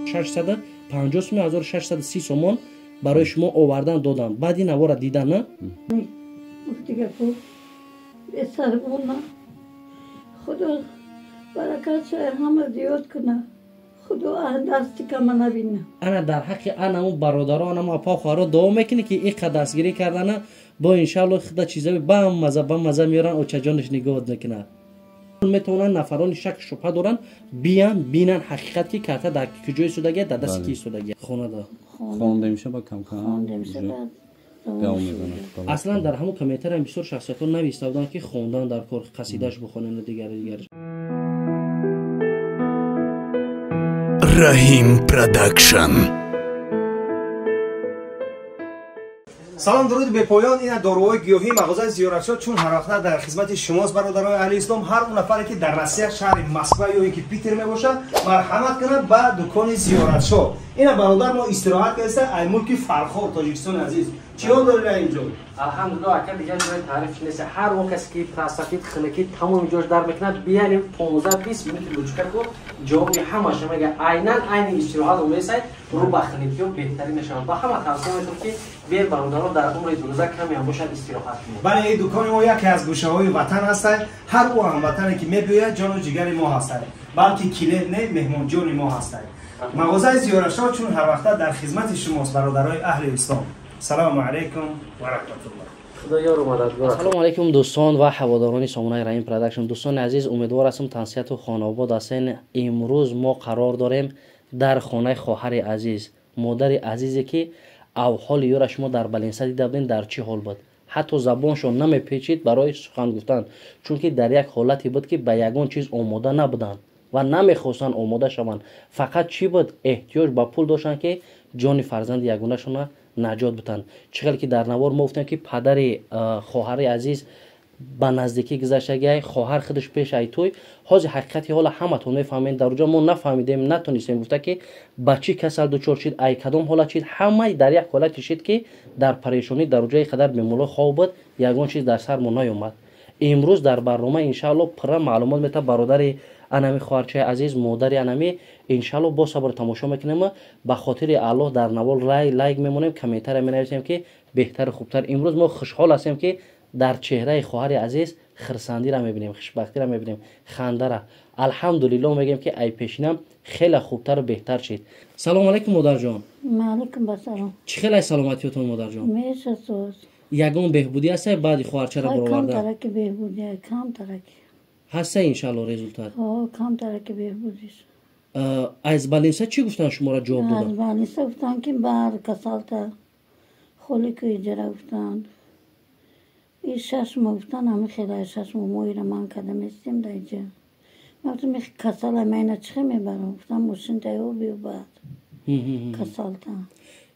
650 сум 1630 сомон барои шумо овардан додам. Баъди навора дидан, на? Худо баракат ҳама зиёд кунад. Худо дасти кама набина. Ана дар ҳаққи анаму бародаро, анаму апа хоҳаро дуо мекунӣ, ки ин қад дастгирӣ кардана, бо иншаалло худа чизаи бамаза бамаза меоран, очаҷонаш нигоҳ мекунад. Метавонанд нафарони шак шубҳа доранд, биян бинан ҳақиқат, ки карта дар куҷои истодагия, дар дасти ки истодагия. Хонада хонда мешава, кам-кам. Аслан дар ҳамон комментариям бисёр шахсиятҳо нависта буданд, ки хондан дар кор, қасидаш бихонен, дигар дигар. Раҳим Продакшн. Салом, дуруди бепоён. Ина доруҳои гиёҳии мағозаи Зиёратшо чун ҳарвақта дар хизмати шумост, бародарои аҳли ислом. Ҳар он нафаре, ки дар Россия, шаҳри Москва ё ин ки Питер мебошад, марҳамат кунад ба дукони Зиёратшо. Ина бародар мо истироҳат кардааст ай мулки Фархор, Тоҷикистони азиз. Чиҳо доред инҷо? Алҳамдулиллоҳ, ака, дигар ҷои таъриф нест. Ҳар он касе ки простатит, хунукӣ, тамоми ҷош дар мекунад, биянем 15-20 минути лучка ку ҷавоби ҳамаша мега. Айнан айни истироҳат омесай, рӯ ба хунукиё беҳтарин мешавад. Ба ҳама тавсия метавон, ки биед, бародаро, дар умри дурӯза каме ҳам бошад истироҳат кунед. Бале, ин дукони мо яке аз гӯшаҳои ватан ҳастад. Ҳар ӯ ҳамватане, ки мебиёяд, ҷону ҷигари мо ҳастад, балки килет не, меҳмонҷони мо ҳастад. Мағозаи Зиёратшо чун ҳарвақта дар хизмати шумост, бародарои аҳли ислом. Салому алайкум ва раҳматуллоҳ. Худо ёру мададгор. Ассалому алайкум, дӯстон ва ҳаводорони сомонаи Раҳим Продакшн. Дӯстони азиз, умедвор ҳастам, тансиҳату хонаобод ҳастен. Имрӯз мо қарор дорем дар хонаи хоҳари азиз, модари азизе, ки авҳоли ёра шумо дар Баленса дида будем, дар чӣ ҳол буд. Ҳатто забоншон намепечид барои сухан гуфтан, чунки дар як ҳолате буд, ки ба ягон чиз омода набуданд ва намехостанд омода шаванд. Фақат чӣ буд? Эҳтиёҷ ба пул доштанд, ки ҷони фарзанди ягонашонро наҷот битанд. Чӣ хел ки дар навор мо гуфтем, ки падари хоҳари азиз ба наздикӣ гузаштагиай, хоҳар худаш пеш ай той. Ҳозир ҳақиқати ҳола ҳаматон мефаҳмед. Дар уҷо мо нафаҳмидем, натонистем гуфта, ки ба чӣ касал дучор шид, ай кадом ҳолат шид. Ҳамаи дар як ҳолате шид, ки дар парешонӣ дар уҷои қадар беморо хоб буд, ягон чиз дар сар мо наёмад. Имрӯз дар барнома иншаалло пурра маълумот мета бародари анами хоҳарчаи азиз, модари анами. Иншаалло бо сабр тамошо мекунем. Ба хотири Аллоҳ дар навор лайк мемонем, комментария менависем, ки беҳтару хубтар. Имрӯз мо хушҳол ҳастем, ки дар чеҳраи хоҳари азиз хирсандиро мебинем, хушбахтиро мебинем, хандара. Алҳамдулиллоҳ мегӯем, ки ай пешинам хеле хубтару беҳтар шид. Салому алайкум, модарҷон. Алайкум басалом. Чӣ хел ай саломатиётон, модарҷон? Ягон беҳбудӣ ҳастай баъди хоҳарчаро бароварда? Ҳаста, иншаалло, результат? Камтараки беҳбудиш. Аз балинса чӣ гуфтан, шуморо ҷавоб доданд? Аз балинса гуфтан, ки бар касалта холи ку иҷара гуфтанд. И 6 моҳ гуфтан, ҳами хела 6 моҳ мо ира ман карда местем дар иҷа. Ман гуфтам, касала ман ина чӣ мебарам? Гуфтам, мошин таё биё, баъд касалта.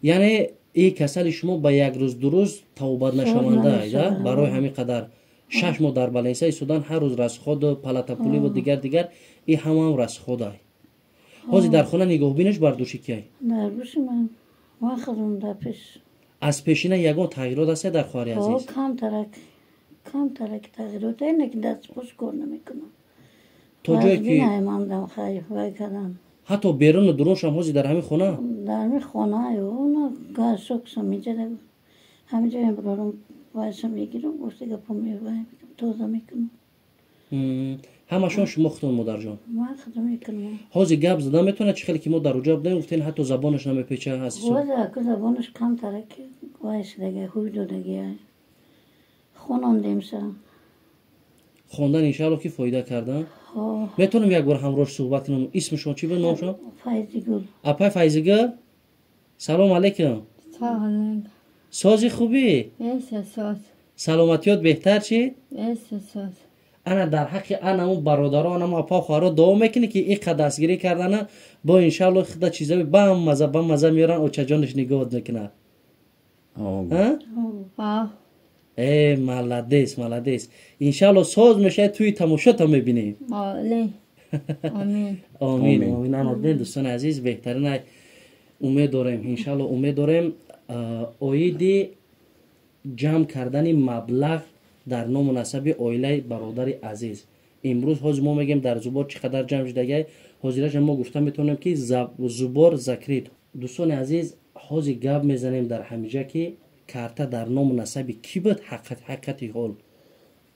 Яъне и касали шумо ба як рӯз ду рӯз тавобат нашаванда, барои ҳамин қадар 6 моҳ дар баленса истодан, ҳар рӯз расходу палатапуливу дигар дигар, и ҳамаам расходай. Ҳозир дар хона нигоҳбинаш бар дӯши киай? Дар дӯши ман, ман худам дар пеш. Аз пешина ягон тағйирот ҳаста дар хоҳари азиз? Камтарак, камтарак тағйирот, ине ки даст пош кор намекунам. То ҷое ки мандам хай вай кардам. Ҳатто беруну дуруншам ҳозир дар ҳамин хона? Дар ҳамин хона, она гаршокшам иҷа, ҳаминҷа мебарорам, вайша мегирам, гуфти гапо мевай тоза мекунам. Ҳамашон шумо худтон, модарҷон? Ман худам мекунам. Ҳозир гап зада метавонад? Чӣ хеле ки мо дар уҷа будем, гуфтен, ҳатто забонаш намепеча. Ҳозир забонаш камтарак вай шудаги, ҳуй додаги, хонондемша. Хондан иншаалло ки фоида кардан. Метавонем як бор ҳамроҳш суҳбат кунам? Исмшон чӣ буд, номшон? Файзигул. Апай Файзигул, салом алейкум. Сози, хубӣ? Саломатиёт беҳтар чӣ? Ана дар ҳаққи анаму бародаро, анаму апа хоҳаро дуо мекунӣ, ки ин қад дастгирӣ кардана, бо иншаалло худа чизаи бамаза бамаза меоран, очаҷонаш нигоҳ мекунад. Э, молодец, молодец. Иншаалло соз мешавад, тӯи тамошота мебинем. Омин, омин. Аноден, дӯстони азиз, беҳтарин. Умед дорем, иншаалло, умед дорем. Оиди ҷамъ кардани маблағ дар ному насаби оилаи бародари азиз, имрӯз ҳозир мо мегӯем, дар зубор чӣ қадар ҷамъ шудагай. Ҳозираша мо гуфта метавонем, ки зубор закрыт. Дӯстони азиз, ҳозир гап мезанем дар ҳамиҷа, ки карта дар ному насаби кӣ буд ҳақиқати ҳол?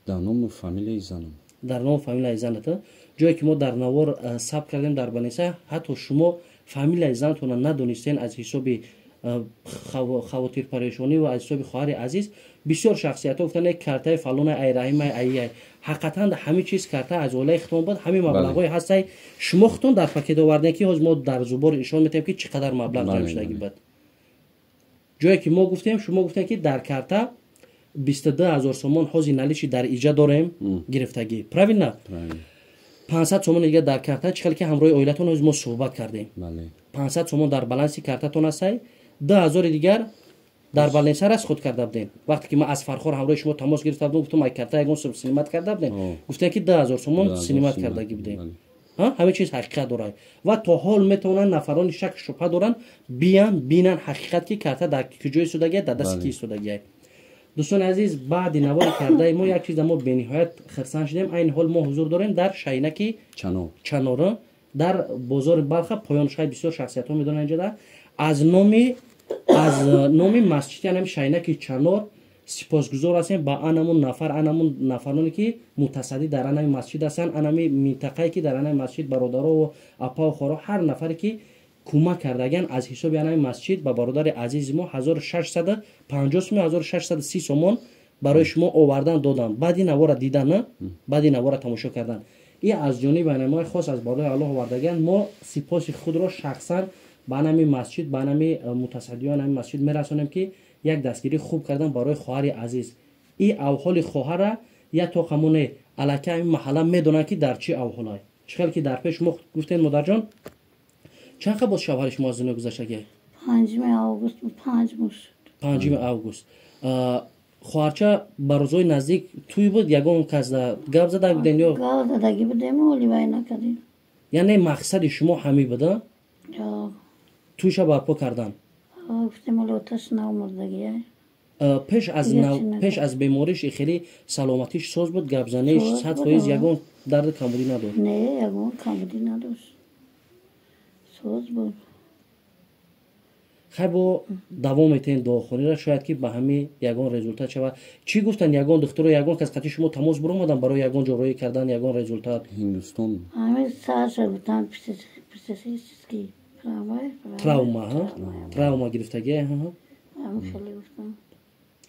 Дар ному фамилияи занам. Дар ному фамилияи заната. Ҷое ки мо дар навор сабт кардем дар больница, ҳатто шумо фамилияи занатонро надонистен аз ҳисоби хавотирпарешонӣ ва аз ҳисоби хоҳари азиз. Бисёр шахсиятҳо гуфтанд, картаи фалона, ай Раҳима, айяй. Ҳақиқатан ҳамин чиз карта аз оилаи худтон буд, ҳамин маблағҳое ҳастай, шумо худтон дар пакет овардем, ки ҳозир мо дар зубор нишон метаҳем, ки чӣ қадар маблағ ҷамъ шудагӣ буд. Ҷое ки мо гуфтем, шумо гуфтем, ки дар карта 22 000 сомон ҳозир наличный дар иҷа дорем гирифтагӣ, правильно? 500 сомон дига дар карта, чӣ хеле ки ҳамроҳи оилатон ҳозир мо суҳбат кардем, 500 сомон дар баланси картатон ҳастай, 2000 дигар дар больница расход карда будем. Вақте ки ман аз Фархор ҳамроҳи шумо тамос гирифта будем, гуфтам, ай карта ягон снимать карда будем, гуфтем, ки 2000 сомон снимать кардагӣ будем. Ҳамин чиз ҳақиқат дорад ва то ҳол метавонанд нафарони шак шубҳа доранд, биян, бинанд ҳақиқат, ки карта дар куҷо истодагия, дар дасти ки истодагия. Дӯстони азиз, баъди навори кардаи мо як чиза мо бениҳоят хирсанд шудем. Айни ҳол мо ҳузур дорем дар Шайнаки Чанора, дар бозори Балха, поён шай. Бисёр шахсиятҳо медонанд инҷода. Аз номи масҷиди анами Шайнаки Чанор сипосгузор ҳастем ба анамун нафар, анамун нафароне, ки мутасаддӣ дар анами масҷид ҳастанд, анами минтақае, ки дар анами масҷид бародарову апаву хоро, ҳар нафаре, ки кӯмак кардаган аз ҳисоби анами масҷид ба бародари азизи мо 1650 сум, 1630 сомон барои шумо овардан додан баъди навора дидан, баъди навора тамошо кардан. И аз ҷониби анамои хос аз барои Аллоҳ овардаган. Мо сипоси худро шахсан ба анами масҷид, ба анами мутасаддиён анами масҷид мерасонем, ки як дастгирӣ хуб кардан барои хоҳари азиз. И авҳоли хоҳара як тоқамоне аллакай ҳамин маҳалла медонанд, ки дар чӣ авҳолай. Чӣ хел ки дар пеш шумо гуфтед, модарҷон, чанд қабл шавҳари шумо аз дунё гузаштагӣ? 5 август, 5 моҳ шуд. 5 август. Хоҳарча, ба рӯзҳои наздик тӯй буд, ягон кас гап зада будем ё? Гап задагӣ будем, оли вай накардем. Яъне мақсади шумо ҳамин буда, тӯйша барпо кардан? Гуфтем, оли оташ наомурдагия. Пеш аз бемориш хеле саломатиш соз буд, гапзаниш 100%, ягон дарди камбудӣ надошт? Не, ягон камбудӣ надошт, соз буд. Хай, бо давом метаҳем дуохониро, шояд ки ба ҳами ягон результат шавад. Чӣ гуфтанд ягон духтуро, ягон кас қати шумо тамос биромаданд барои ягон ҷо роҳӣ кардан, ягон результат? Ҳиндустон. Ҳамин сарша гуфтанд, психический травма, травма гирифтагӣ. Хеле гуфтанд.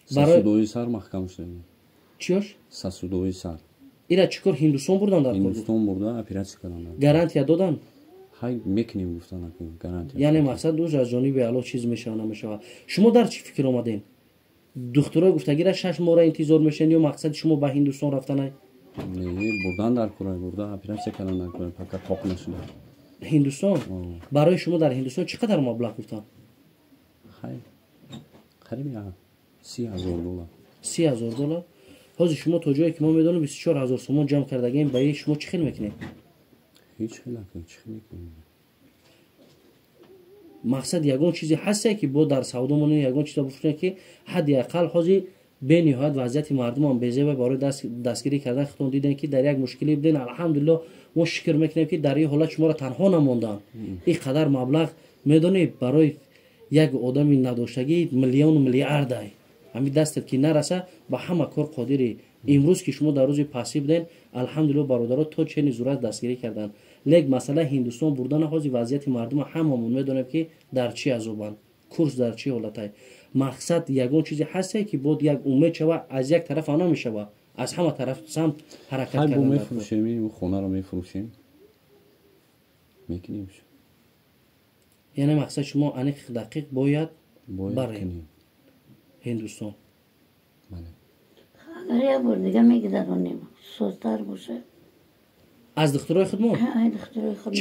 Сосудои сар маҳкам шуда. Чиёш? Сосудои сар. Ира чӣ кор, Ҳиндустон бурдан дар? Ҳиндустон бурда, оператсия кардан. Гарантия додан? Хай, мекунем гуфтан, гарантия. Яъне мақсад уж аз ҷониби Аллоҳ чиз мешава, намешава. Шумо дар чӣ фикр омадем? Духтуро гуфтагира 6 моҳра интизор мешавед ё мақсади шумо ба Ҳиндустон рафтанай? Не, бурдан дар кора, бурда оператсия кардан дар кора, пока тоқ нашуда. Ҳиндустон барои шумо дар Ҳиндустон чӣ қадар маблағ гуфтанд? Хай, қариби 30 000 доллар. 30 000 доллар. Ҳозир шумо то ҷое ки мо медонем, 24 000 сомон ҷамъ кардагем. Ба шумо чӣ хел мекунед? Ҳеҷ хел, чӣ хел мекунем? Мақсад ягон чизе ҳасте, ки бо дар савдо монем, ягон чиза бифурӯшем, ки ҳадди ақал ҳозир бениҳоят вазъияти мардумам безеба барои дастгирӣ кардан. Худтон дидем, ки дар як мушкилӣ будем. Алҳамдулилло, мо шукр мекунем, ки дар ин ҳолат шуморо танҳо намонданд. Ин қадар маблағ, медонӣ, барои як одами надоштагӣ миллиону миллиардай. Ҳамин дастат ки нараса, ба ҳама кор қодирӣ. Имрӯз ки шумо дар рӯзи пасӣ будем, алҳамдулилло, бародаро то чени зурат дастгирӣ карданд. Лек масъалаи Ҳиндустон бурдана, ҳозир вазъияти мардума ҳамамон медонем, ки дар чӣ азобанд, курс дар чӣ ҳолатай. Мақсад ягон чизе ҳасте, ки бод як умед шава, аз як тараф намешава, аз ҳама тараф самт ҳаракат. Кардан мефурӯшем, хонаро мефурӯшем, мекунем. Яъне мақсад шумо аниқ дақиқ бояд барем Ҳиндустон? Агар як бор дига мегузаронем, созтар бошад. Аз духтурои худмон? Духтурои худ.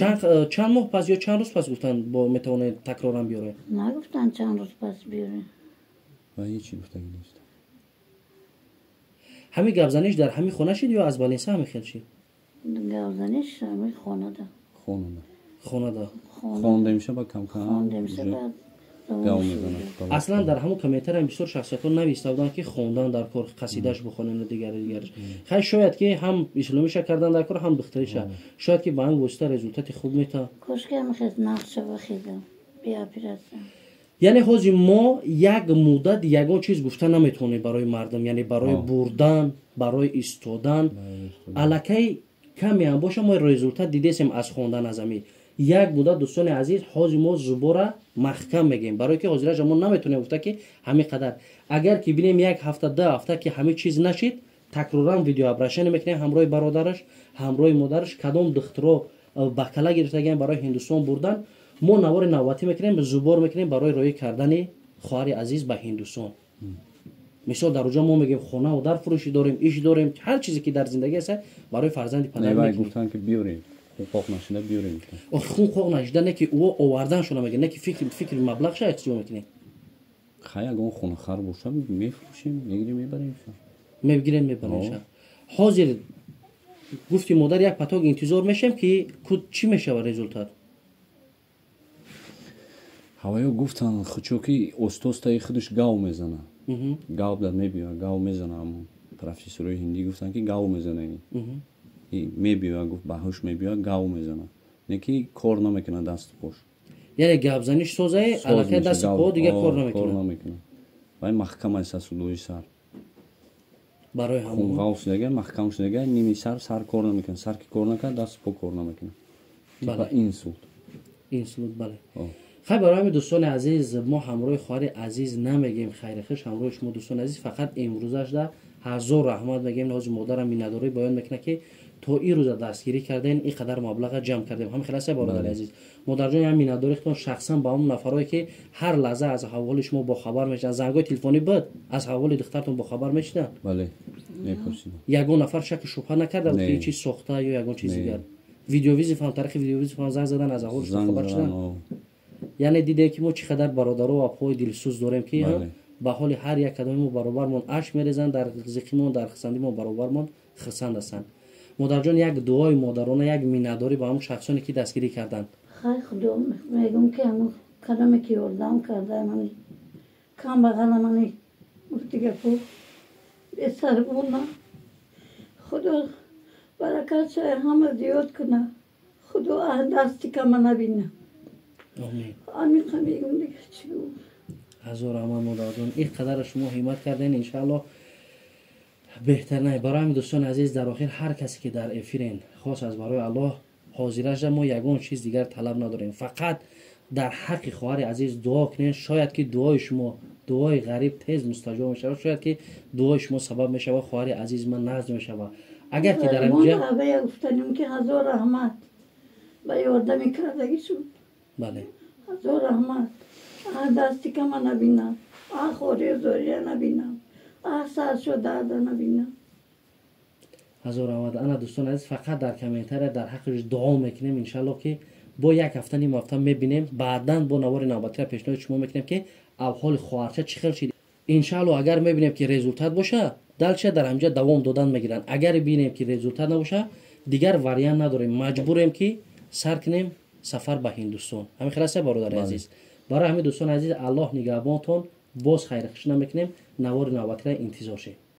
Чанд моҳ пас ё чанд рӯз пас гуфтанд, бо метавонед такроран биёред? Нагуфтанд чанд рӯз пас биёред. Ва ҳечи гуфтагӣ нест. Ҳамин гапзаниш дар ҳамин хона шид ё аз больница ҳамин хел шид? Гапзаниш ҳамин хонада. Хонада. Хонада. Хондемша ба камкам. Хондемша, баъд. Гав мезанад. Аслан дар ҳамон комментария бисёр шахсиятҳо нависта буданд, ки хондан дар кор, қасидаш бихонем, дигари дигараш. Хай, шояд ки ҳам исломиша кардан дар кор, ҳам духтариша, шояд ки ба ҳамин восита результати хуб мета. Кошки ҳамихез нақша бахезам бе оператсия. Яъне ҳозир мо як муддат ягон чиз гуфта наметавонем барои мардум, яъне барои бурдан, барои истодан. Аллакай каме ҳам боша, мо результат дидесем аз хондан аз ами як муддат. Дӯстони азиз, ҳозир мо зубора маҳкам мегӯем, барое ки ҳозираша мо наметавонем гуфта, ки ҳамин қадар. Агар ки бинем, як ҳафта, 2 ҳафта ки ҳамин чиз нашид, такроран видеообращение мекунем ҳамроҳи бародараш, ҳамроҳи модараш. Кадом духтуро ба кала гирифтагиам барои Ҳиндустон бурдан, мо навори навбатӣ мекунем, зубор мекунем барои роҳӣ кардани хоҳари азиз ба Ҳиндустон. Мисол, дар оҷо мо мегӯем, хонаву дар фурӯшӣ дорем, иш дорем, ҳар чизе ки дар зиндагӣ аст, барои фарзанди падар. Гуфтанд, ки биёрем, хун қоқ нашида биёрем. Хун қоқ нашида не, ки ӯ оварданшона мегӯяд, не ки фикри маблағша ихтиёр мекунем. Хай, ягон хунахар боша, мефурӯшем, мегирем, мебарем. Мегирем, мебарем. Ҳозир гуфти модар, як паток интизор мешем, ки чӣ мешавад результат. Ҳаваё гуфтанд, хучо ки остостаи худаш гав мезана, гав дар мебиёяд, гав мезана. Профессорои ҳиндӣ гуфтанд, ки гав мезана, мебиёяд, гуфт, ба ҳуш мебиёяд, гав мезана, не ки кор намекунад дасту пош. Яъне гапзаниш созае, аллакай дасту по дигар кор намекунад. Вай маҳкам аст, судои сар. Барои хунғав шудага, маҳкам шудага, ними сар кор намекунад. Сар ки кор накард, дасту по кор намекунад. Инсулт. Инсулт, бале. Хай, барои ҳамин, дӯстони азиз, мо ҳамроҳи хоҳари азиз намегем хайрихиш ҳамроҳи шумо, дӯстони азиз, фақат имрӯзашда ҳазор раҳмат мегем. Ҳозир модарам миннатдорӣ баён мекунад, ки то ин рӯза дастгирӣ кардем, ин қадар маблаға ҷамъ кардем. Ҳам хеласе, бародари азиз, модарҷон, ям миннатдорихтон шахсан ба он нафарое, ки ҳар лаҳза аз аҳволи шумо бохабар мешаванд. Зангҳои телефонӣ буд, аз аҳволи духтартон бохабар мешиданд? Ягон нафар шаку шубҳа накарда буд, ки чиз сохта ё ягон чиз дигар? Видеовызов ҳам, тариқи видеовызов ҳам занг задан, аз аҳволи шумо хабар шуданд? Яъне дидем, ки мо чӣ қадар бародаро ва апои дилсӯз дорем, ки ба ҳоли ҳар як кадоми мо баробармон ашк мерезанд, дар зиқимон, дар хурсандимон баробармон хурсанд ҳастанд. Модарҷон, як дуои модарона, як миннатдорӣ ба ҳамон шахсоне, ки дастгирӣ карданд. Хай, худо мегӯм, ки ҳамон кадоме ки ёрдам карда, мани камбағала, мани гуфтигапу бесарбуна, худо баракатшай ҳама зиёд куна, худо дасти кама набина. Амиқа мегӯм, дига чӣ гӯм? Ҳазор раҳмат, модарҷон, ин қадар шумо ҳиммат кардем, иншааллоҳ беҳтар не. Барои ҳамин, дӯстони азиз, дар охир ҳар касе ки дар эфирен, хос аз барои Аллоҳ ҳозирашда, мо ягон чиз дигар талаб надорем, фақат дар ҳаққи хоҳари азиз дуо кунед. Шояд ки дуои шумо, дуои ғариб тез мустаҷоб мешавад, шояд ки дуои шумо сабаб мешавад, хоҳари азиз ман назд мешавад. Агар ки дар инҷа гуфтанем, ки ҳазор раҳмат ба ёрдами кардагишон. Ҳазор раҳмат. Дасти кама набинам, хорию зория набинам, саршо дарда набинам. Ҳазор раҳмат. Ана, дӯстони азиз, фақат дар комментария дар ҳаққиш дуо мекунем. Иншаллоҳ, ки бо як ҳафта, ним ҳафта мебинем, баъдан бо навори навбатиро пешниҳоди шумо мекунем, ки авҳоли хоҳарча чӣ хел шид. Иншаллоҳ, агар мебинем, ки результат боша, дальше дар ҳамҷа давом додан мегиранд. Агар бинем, ки результат набоша, дигар вариант надорем, маҷбурем, ки сар кунем сафар ба Ҳиндустон. Ҳамин хел аст, бародари азиз. Барои ҳамин, дӯстони азиз, Аллоҳ нигаҳбонтон. Боз хайрхуш намекунем, навори навбатиро интизор шед.